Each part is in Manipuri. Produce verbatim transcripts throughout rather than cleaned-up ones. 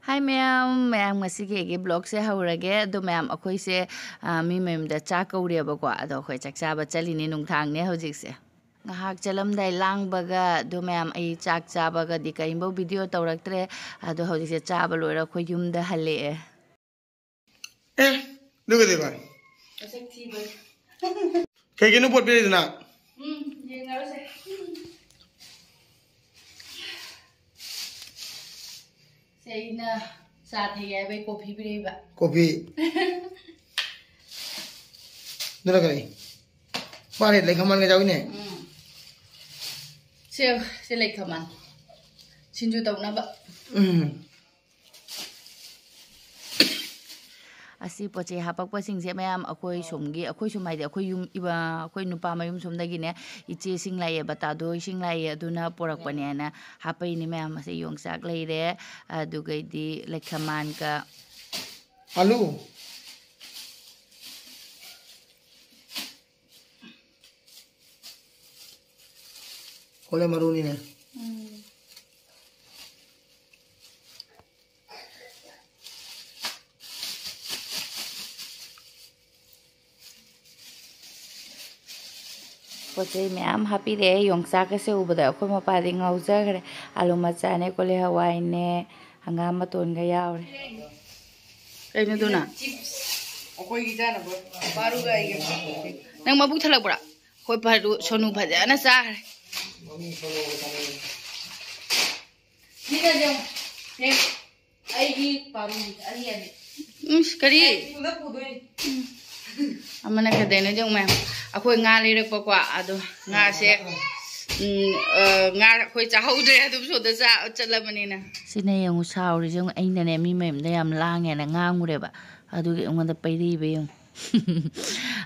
ꯍꯥꯏ ꯃꯌꯥꯝ, ꯃꯌꯥꯝ ꯉꯁꯤꯒꯤ ꯑꯩꯒꯤ vlogꯁꯦ ꯍꯧꯔꯒꯦ꯫ ꯑꯗꯣ ꯃꯌꯥꯝ ꯑꯩꯈꯣꯏꯁꯦ, ꯑ, ꯃꯤ ꯃꯌꯨꯝꯗ ꯆꯥꯛ ꯀꯧꯔꯦꯕꯀꯣ꯫ ꯑꯗꯣ ꯑꯩꯈꯣꯏ ꯆꯥꯛ ꯆꯥꯕ ꯆꯠꯂꯤꯅꯦ, ꯅꯨꯡꯗꯥꯡꯅꯦ ꯍꯧꯖꯤꯛꯁꯦ꯫ ꯉꯥꯏꯍꯥꯛ ꯆꯠꯂꯝꯗꯥꯏ ꯂꯥꯡꯕꯒ, ꯑꯗꯣ ꯃꯌꯥꯝ ꯑꯩ ꯆꯥꯛ ꯆꯥꯕꯒꯗꯤ ꯀꯔꯤꯝꯐꯥꯎ video ꯇꯧꯔꯛꯇ꯭ꯔꯦ꯫ ꯑꯗꯣ ꯍꯧꯖꯤꯛꯁꯦ ꯆꯥꯕ ꯂꯣꯏꯔ ꯑꯩꯈꯣꯏ ꯌꯨꯝꯗ ꯍꯜꯂꯛꯑꯦ꯫ ꯑꯦ, ꯑꯗꯨꯒꯗꯤ ꯚꯥꯏ? ꯃꯁꯛ ꯊꯤꯕ꯫ ꯀꯩꯒꯤꯅꯣ ꯄꯣꯠ ꯄꯤꯔꯛꯏꯗꯨꯅ? ꯎꯝ, ꯌꯦꯡꯅꯔꯁꯦ꯫ ꯁꯦ, ꯑꯩꯅ ꯆꯥ ꯊꯛꯒꯦ ꯍꯥꯏꯕꯩ coffee ꯄꯤꯔꯛꯏꯕ꯫ Coffee? ꯑꯗꯨꯅ ꯀꯔꯤ? ꯃꯥꯅꯦ, ꯂꯩꯈꯥꯃꯦꯟꯒ ꯌꯥꯎꯏꯅꯦ꯫ ꯎꯝ꯫ ꯁꯦ, ꯁꯦ ꯂꯩꯈꯥꯃꯦꯟ꯫ ꯁꯤꯡꯖꯨ ꯇꯧꯅꯕ꯫ ꯎꯝ꯫ ꯑꯁꯤ ꯄꯣꯠ ꯆꯩ ꯍꯥꯄꯛꯄꯁꯤꯡꯁꯦ ꯃꯌꯥꯝ ꯑꯩꯈꯣꯏ ꯁꯣꯝꯒꯤ, ꯑꯩꯈꯣꯏ ꯁꯣꯝ ꯍꯥꯏꯗꯤ ꯑꯩꯈꯣꯏ ꯌꯨꯝ, ꯏꯕ-, ꯑꯩꯈꯣꯏ ꯅꯨꯄꯥ ꯃꯌꯨꯝ ꯁꯣꯝꯗꯒꯤꯅꯦ, ꯏꯆꯦꯁꯤꯡ ꯂꯥꯛꯑꯦ, ꯕꯇꯥꯗꯣ ꯍꯣꯏꯁꯤꯡ ꯂꯥꯛꯑꯦ, ꯑꯗꯨꯅ ꯄꯣꯔꯛꯄꯅꯦꯅ ꯍꯥꯄꯛꯏꯅꯦ ꯃꯌꯥꯝ꯫ ꯑꯁꯤ ꯌꯣꯡꯆꯥꯛ ꯂꯩꯔꯦ, ꯑꯗꯨꯒꯩꯗꯤ ꯂꯩꯈꯥꯃꯦꯟꯒ ꯑꯂꯨ꯫ ꯀꯣꯂꯦ ꯃꯔꯨꯅꯤꯅꯦ꯫ ꯎꯝ꯫ ꯄꯣꯠ ꯆꯩ ꯃꯌꯥꯝ ꯍꯥꯞꯄꯤꯔꯛꯑꯦ꯫ ꯌꯣꯡꯆꯥꯛꯀꯁꯦ ꯎꯕꯗ ꯑꯩꯈꯣꯏ ꯃꯄꯥꯗꯤ ꯉꯥꯎꯖꯈ꯭ꯔꯦ꯫ ꯑꯂꯨ ꯃꯆꯥꯅꯦ, ꯀꯣꯂꯤ ꯍꯋꯥꯏꯅꯦ, ꯍꯪꯒꯥꯝ ꯃꯇꯣꯟꯒ ꯌꯥꯎꯔꯦ꯫ ꯀꯩꯅꯣ ꯑꯗꯨꯅ? Chips꯫ ꯑꯩꯈꯣꯏꯒꯤ ꯆꯥꯅꯕ ꯄꯥꯔꯨꯒ ꯑꯩꯒ꯫ ꯅꯪ ꯃꯕꯨꯛ ꯊꯜꯂꯛꯄ꯭ꯔꯥ? ꯑꯩꯈꯣꯏ ꯄꯥꯔꯨ, ꯁꯣꯅꯨ ꯐꯖꯅ ꯆꯥꯈ꯭ꯔꯦ꯫ ꯁꯤꯒꯁꯦ ꯑꯃꯨꯛ ꯍꯦꯛ ꯑꯩꯒꯤ ꯄꯥꯔꯨ ꯑꯅꯤ ꯑꯅꯤ꯫ ꯎꯝ, ꯀꯔꯤ? ꯄꯨꯂꯞ ꯄꯨꯗꯣꯏꯅꯤ꯫ ꯎꯝ꯫ ꯑꯃꯅ ꯀꯩꯗꯩꯅꯣ ꯌꯦꯡꯉꯨ ꯃꯌꯥꯝ꯫ ꯑꯩꯈꯣꯏ ꯉꯥ ꯂꯩꯔꯛꯄꯀꯣ, ꯑꯗꯣ ꯉꯥꯁꯦ, ꯎꯝ, ꯑ, ꯉꯥ ꯑꯩꯈꯣꯏ ꯆꯥꯍꯧꯗ꯭ꯔꯦ, ꯑꯗꯨꯝ ꯁꯣꯝꯗ ꯆꯥ ꯆꯠꯂꯕꯅꯤꯅ꯫ ꯁꯤꯅ ꯌꯦꯡꯉꯨ, ꯁꯥꯎꯔꯤꯁꯦ ꯌꯦꯡꯉꯨ, ꯑꯩꯅꯅꯦ ꯃꯤ ꯃꯌꯨꯝꯗ ꯌꯥꯝ ꯂꯥꯡꯉꯦꯅ ꯉꯥꯡꯉꯨꯔꯦꯕ, ꯑꯗꯨꯒꯤ ꯑꯩꯉꯣꯟꯗ ꯄꯩꯔꯛꯏꯕ ꯌꯦꯡꯉꯨ꯫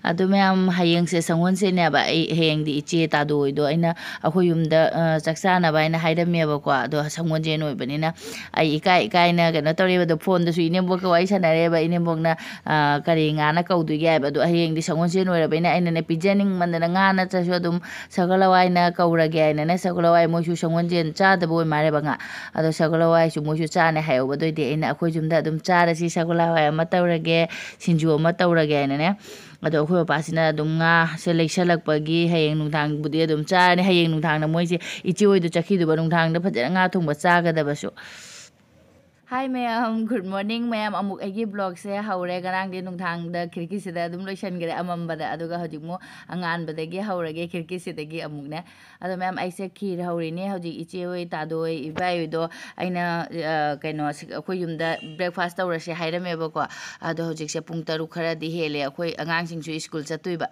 ꯑꯗꯨ ꯃꯌꯥꯝ, ꯍꯌꯦꯡꯁꯦ ꯁꯪꯒꯣꯜꯁꯦꯟꯅꯦꯕ꯫ ꯑꯩ ꯍꯌꯦꯡꯗꯤ ꯏꯆꯦ ꯇꯥꯗꯣ ꯍꯣꯏꯗꯣ ꯑꯩꯅ ꯑꯩꯈꯣꯏ ꯌꯨꯝꯗ, ꯑ, ꯆꯥꯛ ꯆꯥꯅꯕ ꯍꯥꯏꯅ ꯍꯥꯏꯔꯝꯃꯦꯕꯀꯣ꯫ ꯑꯗꯣ ꯁꯪꯒꯣꯜꯁꯦꯟ ꯑꯣꯏꯕꯅꯤꯅ ꯑꯩ ꯏꯀꯥꯏ ꯏꯀꯥꯏꯅ ꯀꯩꯅꯣ ꯇꯧꯔꯦꯕ꯫ ꯑꯗꯣ ꯐꯣꯟꯗꯁꯨ ꯏꯅꯦꯝꯕꯣꯛꯀ ꯋꯥꯔꯤ ꯁꯥꯟꯅꯔꯦꯕ꯫ ꯏꯅꯦꯝꯕꯣꯛꯅ, ꯑ, ꯀꯔꯤ ꯉꯥꯅ ꯀꯧꯗꯣꯏꯒꯦ ꯍꯥꯏꯕ꯫ ꯑꯗꯣ ꯍꯌꯦꯡꯗꯤ ꯁꯪꯒꯣꯜꯁꯦꯟ ꯑꯣꯏꯔꯕꯅꯤꯅ ꯑꯩꯅꯅꯦ ꯄꯤꯖꯅꯤꯡꯃꯟꯗꯅ ꯉꯥ ꯅꯠꯇ꯭ꯔꯁꯨ ꯑꯗꯨꯝ ꯁꯒꯣꯜ ꯍꯋꯥꯏꯅ ꯀꯧꯔꯒꯦ ꯍꯥꯏꯅꯅꯦ꯫ ꯁꯒꯣꯜ ꯍꯋꯥꯏ ꯃꯣꯏꯁꯨ ꯁꯪꯒꯣꯜꯁꯦꯟ ꯆꯥꯗꯕ ꯑꯣꯏ ꯃꯥꯜꯂꯦꯕ ꯉꯥ꯫ ꯑꯗꯣ ꯁꯒꯣꯜ ꯍꯋꯥꯏꯁꯨ ꯃꯣꯏꯁꯨ ꯆꯥꯅꯤ ꯍꯥꯏꯍꯧꯕ꯫ ꯑꯗꯨꯏꯗꯤ ꯑꯩꯅ ꯑꯩꯈꯣꯏ ꯌꯨꯝꯗ ꯑꯗꯨꯝ ꯆꯥꯔꯁꯤ, ꯁꯒꯣꯜ ꯍꯋꯥꯏ ꯑꯃ ꯇꯧꯔꯒꯦ, ꯁꯤꯡꯖꯨ ꯑꯃ ꯇꯧꯔꯒꯦ ꯍꯥꯏꯅꯅꯦ꯫ ꯑꯗꯣ ꯑꯩꯈꯣꯏ ꯄꯄꯥꯁꯤꯅ ꯑꯗꯨꯝ ꯉꯥꯁꯦ ꯂꯩꯁꯜꯂꯛꯄꯒꯤ ꯍꯌꯦꯡ ꯅꯨꯡꯗꯥꯡꯕꯨꯗꯤ ꯑꯗꯨꯝ ꯆꯥꯔꯅꯤ꯫ ꯍꯌꯦꯡ ꯅꯨꯡꯗꯥꯡꯅ ꯃꯣꯏꯁꯦ ꯏꯆꯦ ꯍꯣꯏꯗ ꯆꯠꯈꯤꯗꯨꯕ, ꯅꯨꯡꯗꯥꯡꯗ ꯐꯖꯅ ꯉꯥ ꯊꯣꯡꯕ ꯆꯥꯒꯗꯕꯁꯨ꯫ Hi ꯃꯌꯥꯝ, good morning ꯃꯌꯥꯝ꯫ ꯑꯃꯨꯛ ꯑꯩꯒꯤ vlogꯁꯦ ꯍꯧꯔꯦ꯫ ꯉꯔꯥꯡꯗꯤ ꯅꯨꯡꯗꯥꯡꯗ ꯈꯤꯔꯀꯤꯁꯤꯗ ꯑꯗꯨꯝ ꯂꯣꯏꯁꯟꯈ꯭ꯔꯦ, ꯑꯃꯝꯕꯗ꯫ ꯑꯗꯨꯒ ꯍꯧꯖꯤꯛ ꯑꯃꯨꯛ ꯑꯉꯥꯟꯕꯗꯒꯤ ꯍꯧꯔꯒꯦ, ꯈꯤꯔꯀꯤꯁꯤꯗꯒꯤ ꯑꯃꯨꯛꯅꯦ꯫ ꯑꯗꯣ ꯃꯌꯥꯝ, ꯑꯩꯁꯦ ꯈꯤꯔ ꯍꯧꯔꯤꯅꯦ꯫ ꯍꯧꯖꯤꯛ ꯏꯆꯦ ꯍꯣꯏ, ꯇꯥꯗꯣ ꯍꯣꯏ, ꯏꯕꯥꯏ ꯍꯣꯏꯗꯣ ꯑꯩꯅ, ꯑ, ꯀꯩꯅꯣ, ꯁꯤ-, ꯑꯩꯈꯣꯏ ꯌꯨꯝꯗ breakfast ꯇꯧꯔꯁꯦ ꯍꯥꯏꯔꯝꯃꯦꯕꯀꯣ꯫ ꯑꯗꯣ ꯍꯧꯖꯤꯛꯁꯦ ꯄꯨꯡ ꯇꯔꯨꯛ ꯈꯔꯗꯤ ꯍꯦꯜꯂꯦ꯫ ꯑꯩꯈꯣꯏ ꯑꯉꯥꯡꯁꯤꯡꯁꯨ ꯁ꯭ꯀꯨꯜ ꯆꯠꯇꯣꯏꯕ꯫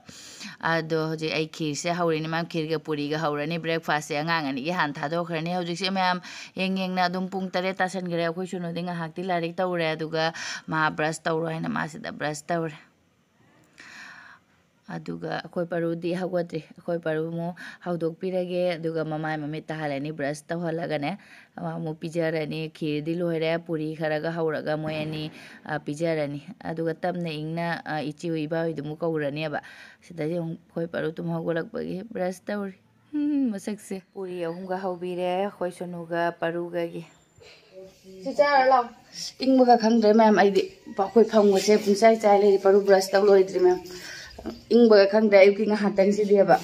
ꯑꯗꯣ ꯍꯧꯖꯤꯛ ꯑꯩ ꯈꯤꯔꯁꯦ ꯍꯧꯔꯤꯅꯤ ꯃꯌꯥꯝ꯫ ꯈꯤꯔꯒ ꯄꯨꯔꯤꯒ ꯍꯧꯔꯅꯤ꯫ Breakfastꯁꯦ ꯑꯉꯥꯡ ꯑꯅꯤꯒꯤ ꯍꯥꯟꯅ ꯊꯥꯗꯣꯛꯈ꯭ꯔꯅꯤ꯫ ꯍꯧꯖꯤꯛꯁꯦ ꯃꯌꯥꯝ, ꯌꯦꯡ ꯌꯦꯡꯅ ꯑꯗꯨꯝ ꯄꯨꯡ ꯇꯔꯦꯠ ꯇꯥꯁꯟꯈ꯭ꯔꯦ꯫ ꯑꯩꯈꯣꯏ ꯁꯨꯅꯨꯗꯤ ꯉꯥꯏꯍꯥꯛꯇꯤ ꯂꯥꯏꯔꯤꯛ ꯇꯧꯔꯦ, ꯑꯗꯨꯒ ꯃꯥ brush ꯇꯧꯔꯣ ꯍꯥꯏꯅ ꯃꯥ ꯁꯤꯗ brush ꯇꯧꯔꯦ꯫ ꯑꯗꯨꯒ ꯑꯩꯈꯣꯏ ꯄꯔꯨꯗꯤ ꯍꯧꯒꯠꯇ꯭ꯔꯤ꯫ ꯑꯩꯈꯣꯏ ꯄꯔꯨ ꯑꯃꯨꯛ ꯍꯧꯗꯣꯛꯄꯤꯔꯒꯦ, ꯑꯗꯨꯒ ꯃꯃꯥꯏ ꯃꯃꯤꯠ ꯇꯥꯍꯜꯂꯅꯤ꯫ Brush ꯇꯧꯍꯜꯂꯒꯅꯦ, ꯑꯃ ꯑꯃꯨꯛ ꯄꯤꯖꯔꯅꯤ꯫ ꯈꯤꯔꯗꯤ ꯂꯣꯏꯔꯦ, ꯄꯨꯔꯤ ꯈꯔꯒ ꯍꯧꯔꯒ ꯃꯣꯏ ꯑꯅꯤ, ꯑ, ꯄꯤꯖꯔꯅꯤ꯫ ꯑꯗꯨꯒ ꯇꯞꯅ ꯏꯪꯅ, ꯑ, ꯏꯆꯦ ꯍꯣꯏ, ꯏꯕꯥ ꯍꯣꯏꯗꯨ ꯑꯃꯨꯛ ꯀꯧꯔꯅꯦꯕ꯫ ꯁꯤꯗꯗꯤ ꯑꯃꯨꯛ ꯑꯩꯈꯣꯏ ꯄꯔꯨ ꯇꯨꯝ ꯍꯧꯒꯠꯂꯛꯄꯒꯤ brush ꯇꯧꯔꯤ꯫ ꯎꯝ, ꯃꯁꯛꯁꯦ꯫ ꯄꯨꯔꯤ ꯑꯍꯨꯝꯒ ꯍꯧꯕꯤꯔꯦ ꯑꯩꯈꯣꯏ ꯁꯣꯅꯨꯒ ꯄꯔꯨꯒꯒꯤ꯫ ꯁꯤ ꯆꯥꯔ ꯂꯥꯎ꯫ ꯏꯪꯕꯒ ꯈꯪꯗ꯭ꯔꯦ ꯃꯌꯥꯝ, ꯑꯩꯗꯤ ꯑꯩꯈꯣꯏ ꯐꯝꯕꯁꯦ ꯄꯨꯡꯆꯥꯏ ꯆꯥꯏ ꯂꯩꯔꯤ, ꯄꯔꯨ brush ꯇꯧ ꯂꯣꯏꯗ꯭ꯔꯤ ꯃꯌꯥꯝ꯫ ꯏꯪꯕꯒ ꯈꯪꯗ꯭ꯔꯦ ꯑꯌꯨꯛꯀꯤ ꯉꯥꯏꯍꯥꯛꯇꯪꯁꯤꯗꯤꯕ꯫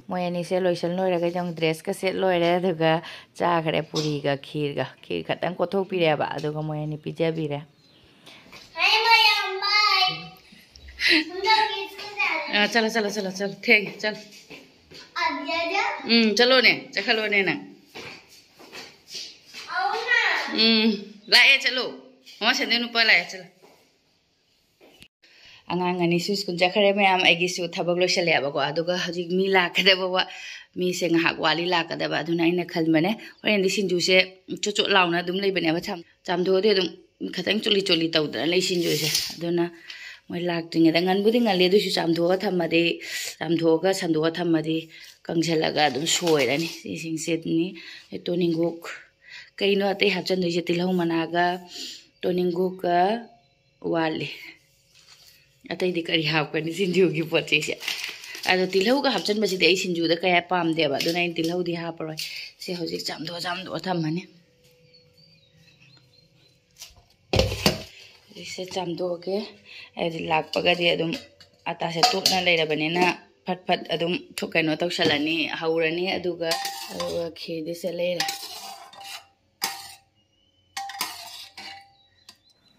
ꯃꯣꯏ ꯑꯅꯤꯁꯦ ꯂꯣꯏꯁꯟ ꯂꯣꯏꯔꯒ ꯑꯩꯁꯦ ꯑꯃꯨꯛ dressꯀ set ꯂꯣꯏꯔꯦ, ꯑꯗꯨꯒ ꯆꯥꯈ꯭ꯔꯦ ꯄꯨꯔꯤꯒ ꯈꯤꯔꯒ꯫ ꯈꯤꯔ ꯈꯛꯇꯪ ꯀꯣꯠꯊꯣꯛꯄꯤꯔꯦꯕ, ꯑꯗꯨꯒ ꯃꯣꯏ ꯑꯅꯤ ꯄꯤꯖꯕꯤꯔꯦ꯫ ꯑ, ꯆꯠꯂꯣ, ꯆꯠꯂꯣ, ꯆꯠꯂꯣ, ꯆꯠꯂꯣ, ꯊꯦꯡꯉꯦ, ꯆꯠꯂꯣ꯫ ꯎꯝ, ꯆꯠꯂꯣꯅꯦ, ꯆꯠꯈꯠꯂꯣꯅꯦ ꯅꯪ꯫ ꯎꯝ, ꯂꯥꯛꯑꯦ, ꯆꯠꯂꯣ꯫ ꯃꯃꯥ ꯁꯟꯗꯦ ꯅꯨꯄꯥ ꯂꯥꯛꯑꯦ, ꯆꯠꯂꯣ꯫ ꯑꯉꯥꯡ ꯑꯅꯤꯁꯨ ꯁ꯭ꯀꯨꯜ ꯆꯠꯈ꯭ꯔꯦ ꯃꯌꯥꯝ꯫ ꯑꯩꯒꯤꯁꯨ ꯊꯕꯛ ꯂꯣꯏꯁꯜꯂꯦꯕꯀꯣ꯫ ꯑꯗꯨꯒ ꯍꯧꯖꯤꯛ ꯃꯤ ꯂꯥꯛꯀꯗꯕ ꯋꯥ-, ꯃꯤꯁꯦ ꯉꯥꯏꯍꯥꯛ ꯋꯥꯠꯂꯤ ꯂꯥꯛꯀꯗꯕ꯫ ꯑꯗꯨꯅ ꯑꯩꯅ ꯈꯟꯕꯅꯦ, ꯍꯣꯔꯦꯟꯗꯤ ꯁꯤꯡꯖꯨꯁꯦ ꯆꯣꯠ ꯆꯣꯠ ꯂꯥꯎꯅ ꯑꯗꯨꯝ ꯂꯩꯕꯅꯦꯕ꯫ ꯆꯥꯝ-, ꯆꯥꯝꯊꯣꯛꯑꯗꯤ ꯑꯗꯨꯝ ꯈꯤꯇꯪ ꯆꯣꯠꯂꯤ ꯆꯣꯠꯂꯤ ꯇꯧꯗꯅ ꯂꯩ ꯁꯤꯡꯖꯨꯁꯦ꯫ ꯑꯗꯨꯅ ꯃꯣꯏ ꯂꯥꯛꯇ꯭ꯔꯤꯉꯩꯗ, ꯉꯟꯕꯨꯗꯤ ꯉꯜꯂꯤ, ꯑꯗꯨꯏꯁꯨ ꯆꯥꯝꯊꯣꯛꯑ ꯊꯝꯃꯗꯤ, ꯆꯥꯝꯊꯣꯛꯑꯒ ꯁꯟꯗꯣꯛꯑ ꯊꯝꯃꯗꯤ ꯀꯪꯁꯤꯜꯂꯒ ꯑꯗꯨꯝ ꯁꯣꯏꯔꯅꯤ꯫ ꯁꯤꯁꯤꯡꯁꯤꯗꯅꯤ ꯇꯣꯅꯤꯡꯈꯣꯛ, ꯀꯩꯅꯣ ꯑꯇꯩ ꯍꯥꯞꯆꯤꯟꯗꯣꯏꯁꯦ? ꯇꯤꯜꯍꯧ ꯃꯅꯥꯒ ꯇꯣꯅꯤꯡꯈꯣꯛꯀ ꯋꯥꯠꯂꯤ꯫ ꯑꯇꯩꯗꯤ ꯀꯔꯤ ꯍꯥꯞꯀꯅꯤ ꯁꯤꯡꯖꯨꯒꯤ ꯄꯣꯠ ꯆꯩꯁꯦ? ꯑꯗꯣ ꯇꯤꯜꯍꯧꯒ ꯍꯥꯞꯆꯤꯟꯕꯁꯤꯗꯤ ꯑꯩ ꯁꯤꯡꯖꯨꯗ ꯀꯌꯥ ꯄꯥꯝꯗꯦꯕ, ꯑꯗꯨꯅ ꯑꯩꯅ ꯇꯤꯜꯍꯧꯗꯤ ꯍꯥꯞꯄꯔꯣꯏ꯫ ꯁꯤ ꯍꯧꯖꯤꯛ ꯆꯥꯝꯊꯣꯛꯑ ꯆꯥꯝꯊꯣꯛꯑ ꯊꯝꯃꯅꯤ꯫ ꯍꯧꯖꯤꯛꯁꯦ ꯆꯥꯝꯊꯣꯛꯑꯒꯦ, ꯍꯥꯏꯗꯤ ꯂꯥꯛꯄꯒꯗꯤ ꯑꯗꯨꯝ ꯑꯇꯥꯁꯦ ꯇꯣꯠꯅ ꯂꯩꯔꯕꯅꯤꯅ ꯐꯠ ꯐꯠ ꯑꯗꯨꯝ ꯊꯨ-, ꯀꯩꯅꯣ ꯇꯧꯁꯜꯂꯅꯤ, ꯍꯧꯔꯅꯤ꯫ ꯑꯗꯨꯒ, ꯑꯗꯨꯒ ꯈꯦꯔꯗꯤꯁꯦ ꯂꯩꯔꯦ꯫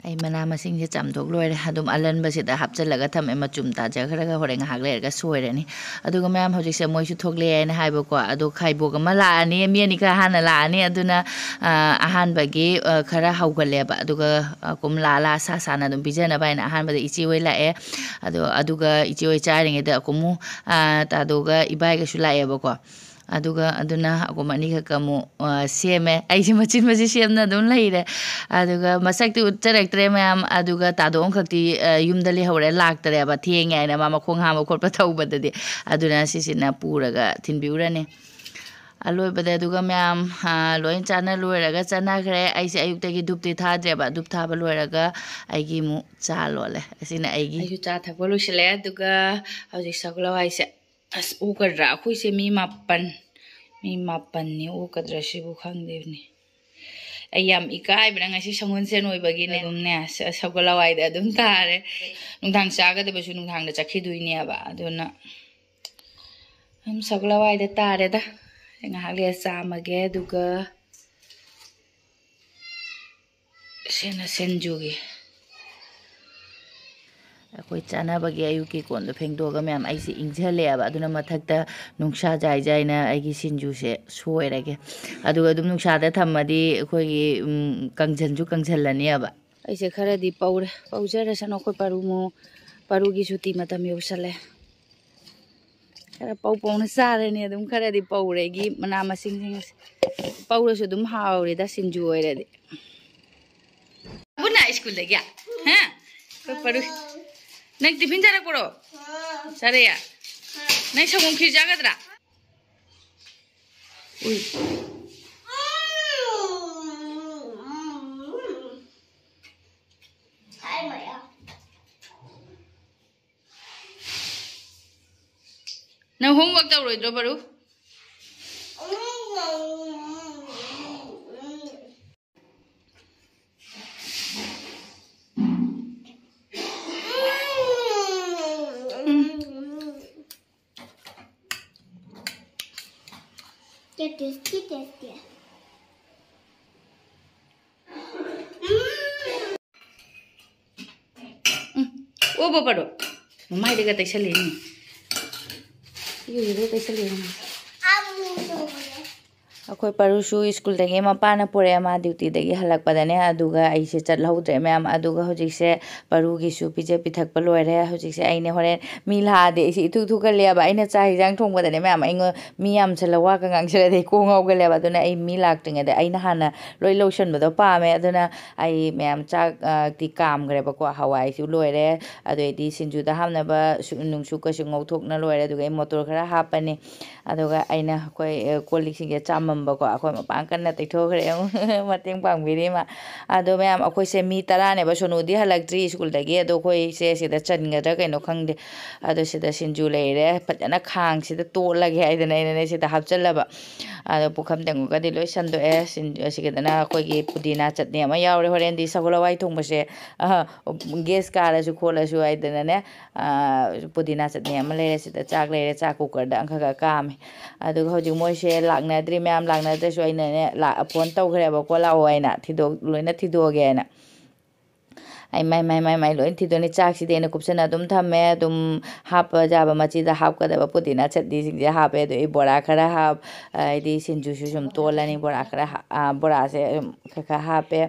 ꯑꯩ ꯃꯅꯥ ꯃꯁꯤꯡꯁꯦ ꯆꯥꯝꯊꯣꯛ ꯂꯣꯏꯔꯦ꯫ ꯑꯗꯨꯝ ꯑꯂꯟꯕꯁꯤꯗ ꯍꯥꯞꯆꯤꯜꯂꯒ ꯊꯝꯃꯦ, ꯃꯆꯨꯝ ꯇꯥꯖꯈ꯭ꯔꯒ ꯍꯣꯔꯦꯟ ꯉꯥꯏꯍꯥꯛ ꯂꯩꯔꯒ ꯁꯣꯏꯔꯅꯤ꯫ ꯑꯗꯨꯒ ꯃꯌꯥꯝ, ꯍꯧꯖꯤꯛꯁꯦ ꯃꯣꯏꯁꯨ ꯊꯣꯛꯂꯛꯑꯦ ꯍꯥꯏꯅ ꯍꯥꯏꯕꯀꯣ꯫ ꯑꯗꯣ ꯈꯥꯏꯕꯣꯛ ꯑꯃ ꯂꯥꯛꯑꯅꯤ, ꯃꯤ ꯑꯅꯤ ꯈꯔ ꯍꯥꯟꯅ ꯂꯥꯛꯑꯅꯤ꯫ ꯑꯗꯨꯅ, ꯑ, ꯑꯍꯥꯟꯕꯒꯤ, ꯑ, ꯈꯔ ꯍꯧꯒꯜꯂꯦꯕ꯫ ꯑꯗꯨꯒ, ꯑ, ꯀꯨꯝ ꯂꯥ ꯂꯥ ꯁꯥ ꯁꯥꯅ ꯑꯗꯨꯝ ꯄꯤꯖꯅꯕ ꯍꯥꯏꯅ ꯑꯍꯥꯟꯕꯗ ꯏꯆꯦ ꯍꯣꯏ ꯂꯥꯛꯑꯦ꯫ ꯑꯗꯣ, ꯑꯗꯨꯒ ꯏꯆꯦ ꯍꯣꯏ ꯆꯥꯔꯤꯉꯩꯗ ꯑꯀꯨꯝꯃꯨ, ꯑ, ꯇꯥꯗꯣꯒ ꯏꯕꯥꯏꯒꯁꯨ ꯂꯥꯛꯑꯦꯕꯀꯣ꯫ ꯑꯗꯨꯒ ꯑꯗꯨꯅ ꯑꯀꯨꯝ ꯑꯅꯤꯈꯛ ꯑꯃꯨꯛ, ꯑ, ꯁꯦꯝꯃꯦ꯫ ꯑꯩꯁꯦ ꯃꯆꯤꯟ ꯃꯆꯤꯟ ꯁꯦꯝꯅ ꯑꯗꯨꯝ ꯂꯩꯔꯦ꯫ ꯑꯗꯨꯒ ꯃꯁꯛꯇꯤ ꯎꯠꯆꯔꯛꯇ꯭ꯔꯦ ꯃꯌꯥꯝ꯫ ꯑꯗꯨꯒ ꯇꯥꯗꯣ ꯑꯃꯈꯛꯇꯤ, ꯑ, ꯌꯨꯝꯗ ꯂꯩꯍꯧꯔꯦ, ꯂꯥꯛꯇꯔꯦꯕ, ꯊꯦꯡꯉꯦ ꯍꯥꯏꯅ, ꯃꯥ ꯃꯈꯣꯡ ꯍꯥꯝꯕ ꯈꯣꯠꯄ ꯇꯧꯕꯗꯗꯤ꯫ ꯑꯗꯨꯅ ꯁꯤꯁꯤꯅ ꯄꯨꯔꯒ ꯊꯤꯟꯕꯤꯎꯔꯅꯤ꯫ ꯑꯂꯣꯏꯕꯗ ꯑꯗꯨꯒ ꯃꯌꯥꯝ, ꯑ, ꯂꯣꯏ ꯆꯥꯅ ꯂꯣꯏꯔꯒ ꯆꯠꯅꯈ꯭ꯔꯦ꯫ ꯑꯩꯁꯦ ꯑꯌꯨꯛꯇꯒꯤ ꯙꯨꯞꯇꯤ ꯊꯥꯗ꯭ꯔꯦꯕ꯫ ꯙꯨꯞ ꯊꯥꯕ ꯂꯣꯏꯔꯒ ꯑꯩꯒꯤ ꯑꯃꯨꯛ ꯆꯥ ꯂꯣꯜꯂꯦ꯫ ꯑꯁꯤꯅ ꯑꯩꯒꯤ꯫ ꯑꯩꯁꯨ ꯆꯥ ꯊꯛꯄ ꯂꯣꯏꯁꯤꯜꯂꯦ꯫ ꯑꯗꯨꯒ ꯍꯧꯖꯤꯛ ꯁꯒꯣꯜ ꯍꯋꯥꯏꯁꯦ, ꯑꯁ, ꯑꯣꯛꯀꯗ꯭ꯔꯥ? ꯑꯩꯈꯣꯏꯁꯦ ꯃꯤ ꯃꯥꯄꯟ, ꯃꯤ ꯃꯥꯄꯟꯅꯤ꯫ ꯑꯣꯛꯀꯗ꯭ꯔꯥ ꯁꯤꯕꯨ ꯈꯪꯗꯦꯅꯦ꯫ ꯑꯩ ꯌꯥꯝ ꯏꯀꯥꯏꯕꯅ ꯉꯁꯤ ꯁꯪꯒꯣꯜꯁꯦꯟ ꯑꯣꯏꯕꯒꯤꯅꯦ꯫ ꯑꯗꯨꯝꯅꯦ, ꯁ-, ꯁꯒꯣꯜ ꯍꯋꯥꯏꯗ ꯑꯗꯨꯝ ꯇꯥꯔꯦ꯫ ꯅꯨꯡꯗꯥꯡ ꯆꯥꯒꯗꯕꯁꯨ ꯅꯨꯡꯗꯥꯡꯗ ꯆꯠꯈꯤꯗꯣꯏꯅꯦꯕ꯫ ꯑꯗꯨꯅ ꯑꯗꯨꯝ ꯁꯒꯣꯜ ꯍꯋꯥꯏꯗ ꯇꯥꯔꯦꯗ꯫ ꯉꯥꯏꯍꯥꯛ ꯂꯩꯔ ꯆꯥꯝꯃꯒꯦ, ꯑꯗꯨꯒ ꯁꯦꯅ ꯁꯤꯡꯖꯨꯒꯤ꯫ ꯑꯩꯈꯣꯏ ꯆꯥꯅꯕꯒꯤ ꯑꯌꯨꯛꯀꯤ ꯀꯣꯟꯗꯣ ꯐꯦꯡꯗꯣꯛꯑꯒ ꯃꯌꯥꯝ ꯑꯩꯁꯦ ꯏꯪꯖꯜꯂꯛꯑꯦꯕ꯫ ꯑꯗꯨꯅ ꯃꯊꯛꯇ ꯅꯨꯡꯁꯥ ꯌꯥꯏ ꯌꯥꯏꯅ ꯑꯩꯒꯤ ꯁꯤꯡꯖꯨꯁꯦ ꯁꯣꯏꯔꯒꯦ꯫ ꯑꯗꯨꯒ ꯑꯗꯨꯝ ꯅꯨꯡꯁꯥꯗ ꯊꯝꯃꯗꯤ ꯑꯩꯈꯣꯏꯒꯤ, ꯎꯝ, ꯀꯪꯁꯟꯁꯨ ꯀꯪꯁꯜꯂꯅꯦꯕ꯫ ꯑꯩꯁꯦ ꯈꯔꯗꯤ ꯄꯧꯔꯦ꯫ ꯄꯧꯖꯔꯁꯅꯨ, ꯑꯩꯈꯣꯏ ꯄꯔꯨ ꯃꯣ-, ꯄꯔꯨꯒꯤ ꯁꯨꯇꯤ ꯃꯇꯝ ꯌꯧꯁꯜꯂꯦ꯫ ꯈꯔ ꯄꯧ ꯄꯧꯅ ꯆꯥꯔꯅꯤ꯫ ꯑꯗꯨꯝ ꯈꯔꯗꯤ ꯄꯧꯔꯦ ꯑꯩꯒꯤ ꯃꯅꯥ ꯃꯁꯤꯡꯁꯤꯡꯁꯦ꯫ ꯄꯧꯔꯁꯨ ꯑꯗꯨꯝ ꯍꯥꯎꯔꯦꯗ ꯁꯤꯡꯖꯨ ꯑꯣꯏꯔꯗꯤ꯫ ꯄꯨꯟꯅ ꯁ꯭ꯀꯨꯜꯗꯒꯤ? ꯍꯥ? ꯑꯩꯈꯣꯏ ꯄꯔꯨ-, ꯅꯪ ꯇꯤꯐꯤꯟ ꯆꯥꯔꯛꯄ꯭ꯔꯣ? ꯆꯥꯔꯛꯑꯦ? ꯅꯪ ꯁꯪꯒꯣꯝ ꯈꯤꯔ ꯆꯥꯒꯗ꯭ꯔꯥ? ꯎꯏ꯫ ꯅꯪ homework ꯇꯧꯔꯣꯏꯗ꯭ꯔꯣ, ꯕꯔꯨ? ꯎꯝ, ꯑꯣ ꯕꯕꯥꯗꯣ ꯃꯃꯥꯏꯗꯒ ꯇꯩꯁꯜꯂꯤꯅꯦ꯫ ꯏꯔꯨꯖꯗ ꯇꯩꯁꯜꯂꯤꯅꯦ꯫ ꯑꯩꯈꯣꯏ ꯄꯔꯨꯁꯨ ꯁ꯭ꯀꯨꯜꯗꯒꯤ ꯃꯄꯥꯅ ꯄꯨꯔꯛꯑꯦ, ꯃꯥ ꯗ꯭ꯌꯨꯇꯤꯗꯒꯤ ꯍꯜꯂꯛꯄꯗꯅꯦ꯫ ꯑꯗꯨꯒ ꯑꯩꯁꯦ ꯆꯠꯍꯧꯗ꯭ꯔꯦ ꯃꯌꯥꯝ꯫ ꯑꯗꯨꯒ ꯍꯧꯖꯤꯛꯁꯦ ꯄꯔꯨꯒꯤꯁꯨ ꯄꯤꯖ ꯄꯤꯊꯛꯄ ꯂꯣꯏꯔꯦ꯫ ꯍꯧꯖꯤꯛꯁꯦ ꯑꯩꯅꯦ ꯍꯣꯔꯦꯟ ꯃꯤ ꯂꯥꯛꯑꯗꯤ ꯑꯩꯁꯦ ꯏꯊꯨ ꯊꯨꯒꯜꯂꯦꯕ꯫ ꯑꯩꯅ ꯆꯥꯛ ꯍꯤꯟꯖꯥꯡ ꯊꯣꯡꯕꯗꯅꯦ ꯃꯌꯥꯝ, ꯑꯩꯉꯣꯟ-, ꯃꯤ ꯌꯥꯝꯁꯜꯂ ꯋꯥꯒ ꯉꯥꯡꯁꯜꯂꯗꯤ ꯑꯩ ꯀꯣꯛ ꯉꯥꯎꯒꯜꯂꯦꯕ꯫ ꯑꯗꯨꯅ ꯑꯩ ꯃꯤ ꯂꯥꯛꯇ꯭ꯔꯤꯉꯩꯗ ꯑꯩꯅ ꯍꯥꯟꯅ ꯂꯣꯏ ꯂꯧꯁꯟꯕꯗꯣ ꯄꯥꯝꯃꯦ꯫ ꯑꯗꯨꯅ ꯑꯩ ꯃꯌꯥꯝ ꯆꯥꯛ, ꯑ, ꯇꯤ ꯀꯥꯝꯈ꯭ꯔꯦꯕꯀꯣ꯫ ꯍꯋꯥꯏꯁꯨ ꯂꯣꯏꯔꯦ꯫ ꯑꯗꯩꯗꯤ ꯁꯤꯡꯖꯨꯗ ꯍꯥꯞꯅꯕ ꯁꯨ-, ꯅꯨꯡꯁꯨ ꯀꯩꯁꯨ ꯉꯧꯊꯣꯛꯅ ꯂꯣꯏꯔꯦ꯫ ꯑꯗꯨꯒ ꯑꯩ ꯃꯣꯇꯣꯔ ꯈꯔ ꯍꯥꯞꯄꯅꯤ꯫ ꯑꯗꯨꯒ ꯑꯩꯅ ꯑꯩꯈꯣꯏ, ꯑ, ꯀꯣꯜ ꯂꯤꯛꯁꯤꯡꯁꯦ ꯆꯥꯝꯃꯝꯕꯀꯣ꯫ ꯑꯩꯈꯣꯏ ꯃꯄꯥꯟ ꯀꯟꯅ ꯇꯩꯊꯣꯛꯈ꯭ꯔꯦ꯫ ꯑꯃꯨꯛ ꯃꯇꯦꯡ ꯄꯥꯡꯕꯤꯔꯤ ꯃꯥ꯫ ꯑꯗꯣ ꯃꯌꯥꯝ, ꯑꯩꯈꯣꯏꯁꯦ ꯃꯤ ꯇꯔꯥꯅꯦꯕ꯫ ꯁꯣꯅꯨꯗꯤ ꯍꯜꯂꯛꯇ꯭ꯔꯤ ꯁ꯭ꯀꯨꯜꯗꯒꯤ꯫ ꯑꯗꯣ ꯑꯩꯈꯣꯏꯁꯦ ꯁꯤꯗ ꯆꯟꯒꯗ꯭ꯔꯥ ꯀꯩꯅꯣ ꯈꯪꯗꯦ꯫ ꯑꯗꯣ ꯁꯤꯗ ꯁꯤꯡꯖꯨ ꯂꯩꯔꯦ꯫ ꯐꯖꯅ ꯈꯥꯡꯁꯤꯗ ꯇꯣꯠꯂꯒꯦ ꯍꯥꯏꯗꯅ ꯑꯩꯅꯅꯦ ꯁꯤꯗ ꯍꯥꯞꯆꯜꯂꯕ꯫ ꯑꯗꯣ ꯄꯨꯈꯝ ꯇꯦꯡꯀꯣꯠꯀꯗꯤ ꯂꯣꯏ ꯁꯟꯗꯣꯛꯑꯦ꯫ ꯁꯤꯡ-, ꯁꯤꯒꯗꯅ ꯑꯩꯈꯣꯏꯒꯤ ꯄꯨꯗꯤꯅꯥ ꯆꯠꯅꯤ ꯑꯃ ꯌꯥꯎꯔꯦ꯫ ꯍꯣꯔꯦꯟꯗꯤ ꯁꯒꯣꯜ ꯍꯋꯥꯏ ꯊꯣꯡꯕꯁꯦ, ꯑ, ꯒ꯭ꯌꯥꯁ ꯀꯥꯔꯁꯨ ꯈꯣꯠꯂꯁꯨ ꯍꯥꯏꯗꯅꯅꯦ, ꯑ, ꯄꯨꯗꯤꯅꯥ ꯆꯠꯅꯤ ꯑꯃ ꯂꯩꯔꯦ꯫ ꯁꯤꯗ ꯆꯥꯛ ꯂꯩꯔꯦ꯫ ꯆꯥꯛ ꯀꯨꯀꯔꯗ ꯑꯪꯈꯒ ꯀꯥꯝꯃꯦ꯫ ꯑꯗꯨꯒ ꯍꯧꯖꯤꯛ ꯃꯣꯏꯁꯦ ꯂꯥꯛꯅꯗ꯭ꯔꯤ꯫ ꯃꯌꯥꯝ ꯂꯥꯛꯅꯗ꯭ꯔꯁꯨ ꯑꯩꯅꯅꯦ ꯂꯥ-, ꯐꯣꯟ ꯇꯧꯈ꯭ꯔꯦꯕꯀꯣ, "ꯂꯥꯛꯑꯣ" ꯍꯥꯏꯅ, ꯊꯤꯗꯣꯛ-, ꯂꯣꯏꯅ ꯊꯤꯗꯣꯛꯑꯒꯦ ꯍꯥꯏꯅ꯫ ꯑꯩ ꯃꯥꯏ, ꯃꯥꯏ, ꯃꯥꯏ, ꯃꯥꯏ ꯂꯣꯏ ꯊꯤꯗꯣꯛꯑꯅꯤ꯫ ꯆꯥꯛꯁꯤꯗꯤ ꯑꯩꯅ ꯀꯨꯞꯁꯟꯅ ꯑꯗꯨꯝ ꯊꯝꯃꯦ꯫ ꯑꯗꯨꯝ ꯍꯥꯞꯄ ꯌꯥꯕ ꯃꯆꯤꯗ ꯍꯥꯞꯀꯗꯕ ꯄꯨꯗꯤꯅꯥ ꯆꯠꯅꯤꯁꯤꯡꯁꯦ ꯍꯥꯞꯄꯦ꯫ ꯑꯗꯨ ꯑꯩ ꯕꯣꯔꯥ ꯈꯔ ꯍꯥꯞ, ꯍꯥꯏꯗꯤ ꯁꯤꯡꯖꯨꯁꯨ ꯁꯨꯝ ꯇꯣꯜꯂꯅꯤ꯫ ꯕꯣꯔꯥ ꯈꯔ ꯍꯥ-, ꯑ, ꯕꯣꯔꯥꯁꯦ ꯑꯗꯨꯝ ꯈꯔ ꯈꯔ ꯍꯥꯞꯄꯦ꯫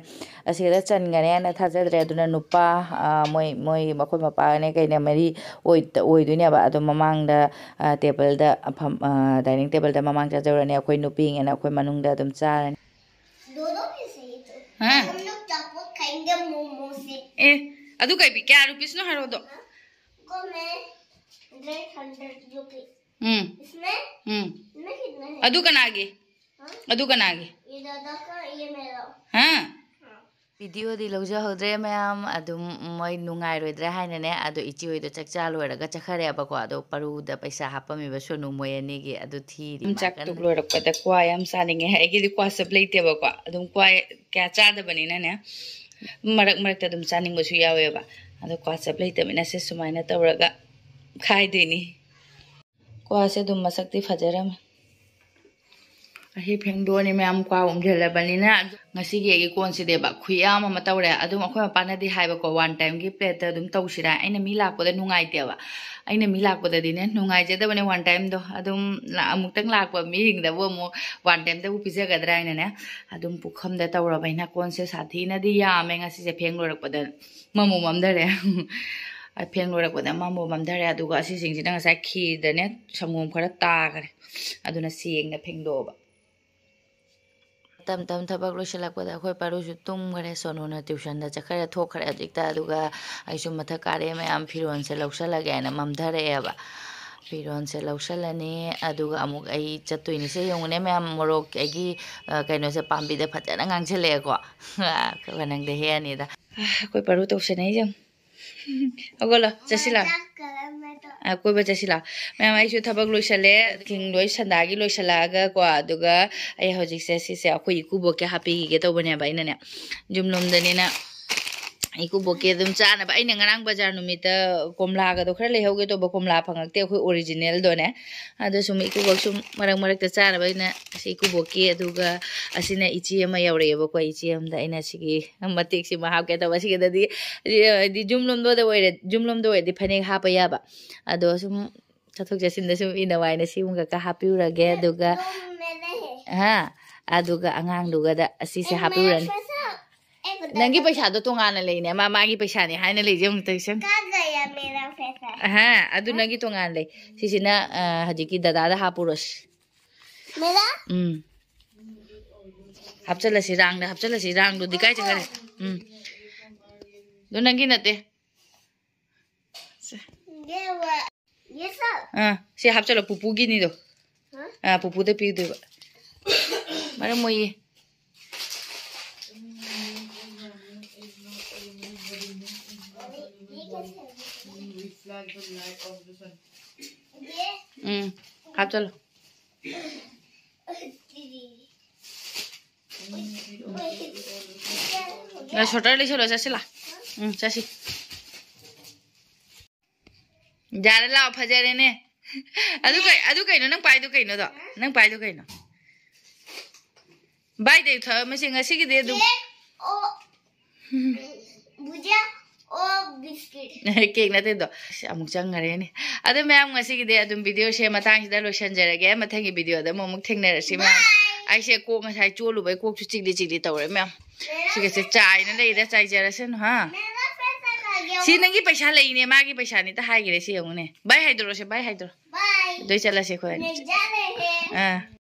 ꯑꯁꯤꯗ ꯆꯟꯒꯅꯤ ꯍꯥꯏꯅ ꯊꯥꯖꯗ꯭ꯔꯦ꯫ ꯑꯗꯨꯅ ꯅꯨꯄꯥ, ꯑ, ꯃꯣꯏ, ꯃꯣꯏ, ꯃꯈꯣꯏ ꯃꯄꯥꯒꯅꯦ ꯀꯩꯅꯦ ꯃꯔꯤ ꯑꯣꯏ-, ꯑꯣꯏꯗꯣꯏꯅꯦꯕ꯫ ꯑꯗꯣ ꯃꯃꯥꯡꯗ, ꯑ, ꯇꯦꯕꯜꯗ ꯐꯝ-, ꯑ, ꯗꯥꯏꯅꯤꯡ ꯇꯦꯕꯜꯗ ꯃꯃꯥꯡ ꯆꯥꯖꯧꯔꯅꯤ꯫ ꯑꯩꯈꯣꯏ ꯅꯨꯄꯤꯉꯩꯅ ꯑꯩꯈꯣꯏ ꯃꯅꯨꯡꯗ ꯑꯗꯨꯝ ꯆꯥꯔꯅꯤ꯫ दोनों भी सही तो। हाँ। हम लोग चॉकलेट खाएंगे मोमो से। ए, ꯑꯗꯨ ꯀꯩ ꯄꯤ-, ꯀꯌꯥ ꯔꯨꯄꯤꯁꯅꯣ ꯍꯥꯏꯔꯣꯗꯣ? को मैं डेढ़ हंड्रेड रुपीज। ꯎꯝ इसमें ꯎꯝ इसमें कितना है? ꯑꯗꯨ ꯀꯅꯥꯒꯤ? हाँ? ꯑꯗꯨ ꯀꯅꯥꯒꯤ? ये दादा का, ये मेरा। ꯍꯥ? हाँ। ꯚꯤꯗꯤꯑꯣꯗꯤ ꯂꯧꯖꯍꯧꯗ꯭ꯔꯦ ꯃꯌꯥꯝ꯫ ꯑꯗꯨꯝ ꯃꯣꯏ ꯅꯨꯡꯉꯥꯏꯔꯣꯏꯗ꯭ꯔꯥ ꯍꯥꯏꯅꯅꯦ, ꯑꯗꯣ ꯏꯆꯦ ꯍꯣꯏꯗꯣ ꯆꯥꯛ ꯆꯥ ꯂꯣꯏꯔꯒ ꯆꯠꯈ꯭ꯔꯦꯕꯀꯣ꯫ ꯑꯗꯣ ꯄꯔꯨꯗ ꯄꯩꯁꯥ ꯍꯥꯞꯄꯝꯃꯤꯕ ꯁꯣꯅꯨ ꯃꯣꯏ ꯑꯅꯤꯒꯤ ꯑꯗꯨ ꯊꯤꯔꯤ꯫ ꯆꯥꯛ ꯇꯣꯛ ꯂꯣꯏꯔꯛꯄꯗ ꯀ꯭ꯋꯥ ꯌꯥꯝ ꯆꯥꯅꯤꯡꯉꯦ꯫ ꯑꯩꯒꯤꯗꯤ ꯀ꯭ꯋꯥ ꯆꯞ ꯂꯩꯇꯦꯕꯀꯣ꯫ ꯑꯗꯨꯝ ꯀ꯭ꯋꯥ ꯀꯌꯥ ꯆꯥꯗꯕꯅꯤꯅꯅꯦ, ꯃꯔꯛ ꯃꯔꯛꯇ ꯑꯗꯨꯝ ꯆꯥꯅꯤꯡꯕꯁꯨ ꯌꯥꯎꯋꯦꯕ꯫ ꯑꯗꯣ ꯀ꯭ꯋꯥ ꯆꯞ ꯂꯩꯇꯕꯅꯤꯅ ꯁꯤ ꯁꯨꯃꯥꯏꯅ ꯇꯧꯔꯒ ꯈꯥꯏꯗꯣꯏꯅꯤ꯫ ꯀ꯭ꯋꯥꯁꯦ ꯑꯗꯨꯝ ꯃꯁꯛꯇꯤ ꯐꯖꯔꯝꯃꯦ꯫ ꯑꯁꯤ ꯐꯦꯡꯗꯣꯛꯑꯅꯤ ꯃꯌꯥꯝ, ꯀ꯭ꯋꯥ ꯎꯝꯁꯤꯜꯂꯕꯅꯤꯅ꯫ ꯉꯁꯤꯒꯤ ꯑꯩꯒꯤ ꯀꯣꯟꯁꯤꯗꯤꯕ ꯈꯨꯌꯥꯝ ꯑꯃ ꯇꯧꯔꯦ꯫ ꯑꯗꯨꯝ ꯑꯩꯈꯣꯏ ꯃꯄꯥꯅꯗꯤ ꯍꯥꯏꯕꯀꯣ, ꯋꯥꯟ ꯇꯥꯏꯝꯒꯤ ꯄ꯭ꯂꯦꯠꯇ ꯑꯗꯨꯝ ꯇꯧꯁꯤꯔꯥ꯫ ꯑꯩꯅ ꯃꯤ ꯂꯥꯛꯄꯗ ꯅꯨꯡꯉꯥꯏꯇꯦꯕ꯫ ꯑꯩꯅ ꯃꯤ ꯂꯥꯛꯄꯗꯗꯤꯅꯦ ꯅꯨꯡꯉꯥꯏꯖꯗꯕꯅꯦ ꯋꯥꯟ ꯇꯥꯏꯝꯗꯣ꯫ ꯑꯗꯨꯝ ꯂꯥ- ꯑꯃꯨꯛꯇꯪ ꯂꯥꯛꯄ ꯃꯤꯁꯤꯡꯗꯕꯨ ꯑꯃꯨꯛ ꯋꯥꯟ ꯇꯥꯏꯝꯗꯕꯨ ꯄꯤꯖꯒꯗ꯭ꯔꯥ ꯍꯥꯏꯅꯅꯦ꯫ ꯑꯗꯨꯝ ꯄꯨꯈꯝꯗ ꯇꯧꯔꯕ ꯑꯩꯅ꯫ ꯀꯣꯟꯁꯦ ꯁꯥꯊꯤꯅꯗꯤ ꯌꯥꯝꯃꯦ ꯉꯁꯤꯁꯦ꯫ ꯐꯦꯡ ꯂꯣꯏꯔꯛꯄꯗ ꯃꯝꯃꯨ ꯃꯝꯊꯔꯦ꯫ ꯐꯦꯡ ꯂꯣꯏꯔꯛꯄꯗ ꯃꯝꯃꯨ ꯃꯝꯊꯔꯦ꯫ ꯑꯗꯨꯒ ꯑꯁꯤꯁꯤꯡꯁꯤꯅ ꯉꯁꯥꯏ ꯈꯤꯔꯗꯅꯦ ꯁꯪꯒꯣꯝ ꯈꯔ ꯇꯥꯈꯔꯦ꯫ ꯑꯗꯨꯅ ꯁꯦꯡꯅ ꯐꯦꯡꯗꯣꯛꯑꯕ꯫ ꯇꯞ ꯇꯞ ꯊꯕꯛ ꯂꯣꯏꯁꯤꯜꯂꯛꯄꯗ ꯑꯩꯈꯣꯏ ꯄꯔꯨꯁꯨ ꯇꯨꯝꯈ꯭ꯔꯦ꯫ ꯁꯣꯅꯨꯅ ꯇ꯭ꯌꯨꯁꯟꯗ ꯆꯠꯈ꯭ꯔꯦ, ꯊꯣꯛꯈ꯭ꯔꯦ ꯍꯧꯖꯤꯛꯇ꯫ ꯑꯗꯨꯒ ꯑꯩꯁꯨ ꯃꯊꯛ ꯀꯥꯔꯦ ꯃꯌꯥꯝ, ꯐꯤꯔꯣꯜꯁꯦ ꯂꯧꯁꯜꯂꯒꯦ ꯍꯥꯏꯅ ꯃꯝꯊꯔꯛꯑꯦꯕ꯫ ꯐꯤꯔꯣꯜꯁꯦ ꯂꯧꯁꯜꯂꯅꯤ꯫ ꯑꯗꯨꯒ ꯑꯃꯨꯛ ꯑꯩ ꯆꯠꯇꯣꯏꯅꯤꯁꯦ ꯌꯦꯡꯉꯨꯅꯦ ꯃꯌꯥꯝ꯫ ꯃꯣꯔꯣꯛ ꯑꯩꯒꯤ ꯑ, ꯀꯩꯅꯣꯁꯦ ꯄꯥꯝꯕꯤꯗ ꯐꯖꯅ ꯉꯥꯡꯁꯤꯜꯂꯛꯑꯦꯀꯣ꯫ ꯅꯪꯗ ꯍꯦꯛꯑꯅꯤꯗ꯫ ꯑꯩꯈꯣꯏ ꯄꯔꯨ ꯇꯧꯁꯟꯅꯩꯁꯦ ꯌꯦꯡꯉꯨ꯫ ꯍꯧꯒꯠꯂꯣ, ꯆꯠꯁꯤ ꯂꯥꯛꯑꯣ꯫ ꯑ, ꯀꯣꯏꯕ ꯆꯠꯁꯤ ꯂꯥꯛꯑꯣ꯫ ꯃꯌꯥꯝ, ꯑꯩꯁꯨ ꯊꯕꯛ ꯂꯣꯏꯁꯜꯂꯦ꯫ ꯀꯤꯡ ꯂꯣꯏ ꯁꯟꯗꯥꯒꯤ ꯂꯣꯏꯁꯜꯂꯛꯑꯒ ꯀꯣ꯫ ꯑꯗꯨꯒ ꯑꯩ ꯍꯧꯖꯤꯛꯁꯦ ꯁꯤꯁꯦ ꯑꯩꯈꯣꯏ ꯏꯀꯨꯕꯣꯛꯀꯤ ꯍꯥꯞꯄꯤꯈꯤꯒꯦ ꯇꯧꯕꯅꯦꯕ ꯑꯩꯅꯅꯦ꯫ ꯌꯨꯝꯂꯣꯝꯗꯅꯤꯅ ꯏꯀꯨꯕꯣꯛꯀꯤ ꯑꯗꯨꯝ ꯆꯥꯅꯕ꯫ ꯑꯩꯅ ꯉꯔꯥꯡ ꯕꯖꯥꯔ ꯅꯨꯃꯤꯠꯇ ꯀꯣꯝꯂꯥꯒꯗꯣ ꯈꯔ ꯂꯩꯍꯧꯒꯦ ꯇꯧꯕ, ꯀꯣꯝꯂꯥ ꯐꯪꯉꯛꯇꯦ, ꯑꯩꯈꯣꯏ ꯑꯣꯔꯤꯖꯤꯅꯦꯜꯗꯣꯅꯦ꯫ ꯑꯗꯣ ꯁꯨꯝ ꯏꯀꯨꯕꯣꯛ ꯁꯨꯝ ꯃꯔꯛ ꯃꯔꯛꯇ ꯆꯥꯅꯕ ꯑꯩꯅ ꯁꯤ ꯏꯀꯨꯕꯣꯛꯀꯤ, ꯑꯗꯨꯒ ꯑꯁꯤꯅ ꯏꯆꯦ ꯑꯃ ꯌꯧꯔꯛꯑꯦꯕꯀꯣ꯫ ꯏꯆꯦ ꯑꯃꯗ ꯑꯩꯅ ꯁꯤꯒꯤ ꯃꯇꯦꯛꯁꯤꯃ ꯍꯥꯞꯀꯦ ꯇꯧꯕ꯫ ꯁꯤꯒꯤꯗꯗꯤ ꯍꯥꯏꯗꯤ ꯌꯨꯝ ꯂꯣꯝꯗ ꯑꯣꯏꯔꯦ, ꯌꯨꯝ ꯂꯣꯝꯗ ꯑꯣꯏꯔꯗꯤ ꯐꯅꯦꯛ ꯍꯥꯞꯄ ꯌꯥꯕ꯫ ꯑꯗꯣ ꯁꯨꯝ ꯆꯠꯊꯣꯛ ꯆꯠꯁꯤꯟꯗ ꯁꯨꯝ ꯏꯅꯋꯥꯏꯅ ꯁꯤꯒꯨꯝꯕ ꯈꯔ ꯍꯥꯞꯄꯤꯔꯨꯔꯒꯦ꯫ ꯑꯗꯨꯒ तुम मेरे है। ꯍꯥ, ꯑꯗꯨꯒ ꯑꯉꯥꯡꯗꯨꯒꯗ ꯑꯁꯤꯁꯦ एक ꯍꯥꯞꯄꯤꯔꯨꯔꯅꯤ꯫ मेरा पैसा, एक ꯅꯪꯒꯤ ꯄꯩꯁꯥꯗꯣ ꯇꯣꯉꯥꯟꯅ ꯂꯩꯅꯦ, ꯃꯥ ꯃꯥꯒꯤ ꯄꯩꯁꯥꯅꯦ ꯍꯥꯏꯅ ꯂꯩꯖꯦ ꯑꯃꯨꯛꯇ ꯏꯁꯪ꯫ कहाँ गया मेरा पैसा? ꯍꯥ, ꯑꯗꯨ ꯅꯪꯒꯤ ꯇꯣꯉꯥꯟ ꯂꯩ꯫ ꯁꯤꯁꯤꯅ ꯑ, ꯍꯧꯖꯤꯛꯀꯤ ꯗꯗꯥꯗ ꯍꯥꯞꯄꯨꯔꯣꯁꯤ꯫ मेरा? ꯎꯝ, ꯍꯥꯞꯆꯜꯂꯁꯤ, ꯔꯥꯡꯗ ꯍꯥꯞꯆꯜꯂꯁꯤ꯫ ꯔꯥꯡꯗꯨꯗꯤ ꯀꯥꯏ ꯆꯠꯈꯔꯦ? ꯎꯝ, ꯑꯗꯨ ꯅꯪꯒꯤ ꯅꯠꯇꯦ꯫ ꯁꯦ, ꯑꯥ, ꯁꯤ ꯍꯥꯞꯆꯜꯂꯣ, ꯄꯨꯄꯨꯒꯤꯅꯤꯗꯣ꯫ ꯑꯥ, ꯄꯨꯄꯨꯗ ꯄꯤꯗꯣꯏꯕ꯫ ꯃꯔꯝ ꯃꯣꯏꯌꯦ꯫ ꯎꯝ, ꯍꯥꯞꯆꯜꯂꯣ꯫ ꯁ꯭ꯋꯦꯇꯔ ꯂꯩꯁꯜꯂꯣ, ꯆꯠꯁꯤꯂꯥ꯫ ꯎꯝ, ꯆꯠꯁꯤ꯫ ꯌꯥꯔꯦ, ꯂꯥꯛꯑꯣ, ꯐꯖꯔꯦꯅꯦ꯫ ꯑꯗꯨ ꯀꯩ-, ꯑꯗꯨ ꯀꯩꯅꯣ ꯅꯪ ꯄꯥꯏꯗꯨ ꯀꯩꯅꯣꯗꯣ? ꯅꯪ ꯄꯥꯏꯗꯨ ꯀꯩꯅꯣ? ꯕꯥꯏꯗꯩ ꯊ-, ꯃꯁꯤ ꯉꯁꯤꯒꯤꯗꯤ ꯑꯗꯨꯝ ꯕꯨꯖꯤꯌꯥ ꯑꯣ ꯕꯤꯁꯀꯤꯠ꯫ ꯀꯦꯛ ꯅꯠꯇꯦꯗꯣ꯫ ꯑꯁ, ꯑꯃꯨꯛ ꯆꯪꯈꯔꯦꯅꯦ꯫ ꯑꯗꯨ ꯃꯌꯥꯝ, ꯉꯁꯤꯒꯤꯗꯤ ꯑꯗꯨꯝ ꯚꯤꯗꯤꯑꯣꯁꯦ ꯃꯇꯥꯡꯁꯤꯗ ꯂꯣꯏꯁꯤꯟꯖꯔꯒꯦ꯫ ꯃꯊꯪꯒꯤ ꯚꯤꯗꯤꯑꯣꯗ ꯑꯃꯨꯛ, ꯑꯃꯨꯛ ꯊꯦꯡꯅꯔꯁꯤ ꯃꯌꯥꯝ꯫ ꯑꯩꯁꯦ ꯀꯣꯛ ꯉꯁꯥꯏ ꯆꯣꯠꯂꯨꯕꯩ ꯀꯣꯛꯁꯨ ꯆꯤꯛꯂꯤ ꯆꯤꯛꯂꯤ ꯇꯧꯔꯦ ꯃꯌꯥꯝ꯫ ꯁꯤꯒꯁꯦ ꯆꯥꯏꯅ ꯂꯩꯔꯦ, ꯆꯥꯏꯖꯔꯁꯅꯨ ꯍꯥ꯫ ꯁꯤ ꯅꯪꯒꯤ ꯄꯩꯁꯥ ꯂꯩꯅꯦ, ꯃꯥꯒꯤ ꯄꯩꯁꯥꯅꯤꯇ ꯍꯥꯏꯈ꯭ꯔꯦ꯫ ꯁꯤ ꯌꯦꯡꯉꯨꯅꯦ꯫ ꯕꯥꯏ ꯍꯥꯏꯗꯣꯔꯛꯑꯣꯁꯦ, ꯕꯥꯏ ꯍꯥꯏꯗꯣꯔꯛꯑꯣ꯫ ꯕꯥꯏ꯫ ꯑꯗꯨꯏ ꯆꯠꯂꯁꯦ ꯑꯩꯈꯣꯏ ꯑꯅꯤ꯫ ꯑꯥ꯫